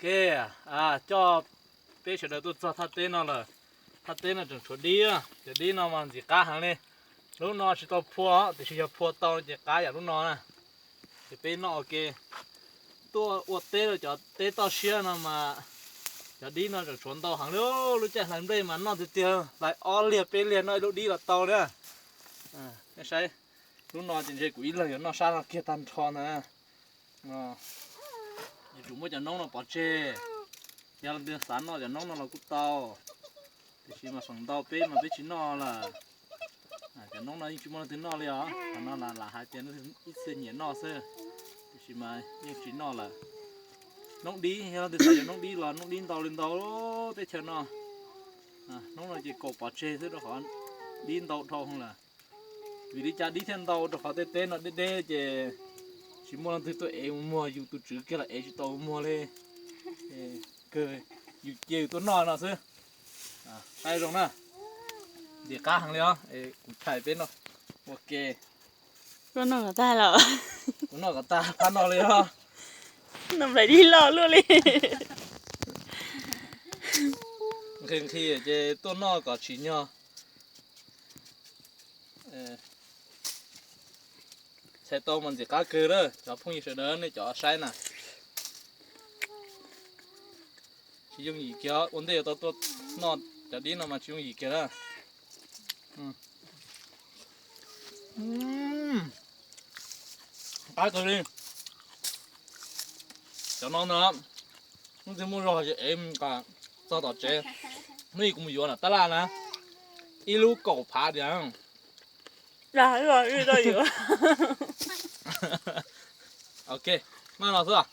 Ok, coj peb sawv daws tuaj txog thaj teb no lawm. Thaj teb no tseem tshuav dib, cov dib no mas ntxim qab heev li. Lub no tsis tau phua, tiam sis yog phua tau ces qab yam lub no na. Ces peb noj ua ke. Tuaj ua teb rau cov teb toj siab no mas cov dib no tseem tshuav ntau heev li. Lub caij hlais nplej mas noj tiag tiag, hlais ob liag peb liag noj ib lub dib los tau na. Nej saib, lub no ces ntshe kuv ib leeg yuav noj sab no kiag tag nrho ntag. Yuav tsum muab cov noob no pov tseg, yog leej twg xav noj cov noob no los kuj tau, tiam sis mas feem ntau peb mas peb tsis noj lawm. Cov noob no yeej tsis muaj leej twg noj li os. Qhov no lam hais tias ib txhia nyiam noj xwb, tiam sis mas yeej tsis noj lawm. Noob dib, yog leej twg xav yuav noob dib los noob dib ntau li ntau teb chaws no. Noob no ces kaum pov tseg xwb rau qhov dib ntau dhau lawm. Vim li cas dib thiaj ntau? Rau qhov tej teb no deb deb ces tsis muaj leej twg tuaj ev mus muag, yus tus tswv kiag los ev tsis tau mus muag li. Kawg yus cia yus tuaj noj no xwb. Saib zoo na, ntxim qab heev li os. Kuv thaij peb noj ua ke. Tuaj noj kom tag los? Kuv noj kom tag phab no li os. Noj nplaim dib loj luaj li. Nqhis nqhis ces tuaj noj kom tsim nyog. Txhais tau mas ntxim qab kawg lawm cov phooj ywg sawv daws nej cov saib na. Tsis yooj yim kiag, ua ntej yuav tau tuaj noj cov dib no mas tsis yooj yim kiag lawm. Qab kawg li. Cov no ntag, hnub twg muaj zog ces ev kom txog tom tsev. Hnub ib kuv mus yuav nram tab laj na, ib lub kaum phav tiag. Ok, noj no xwb.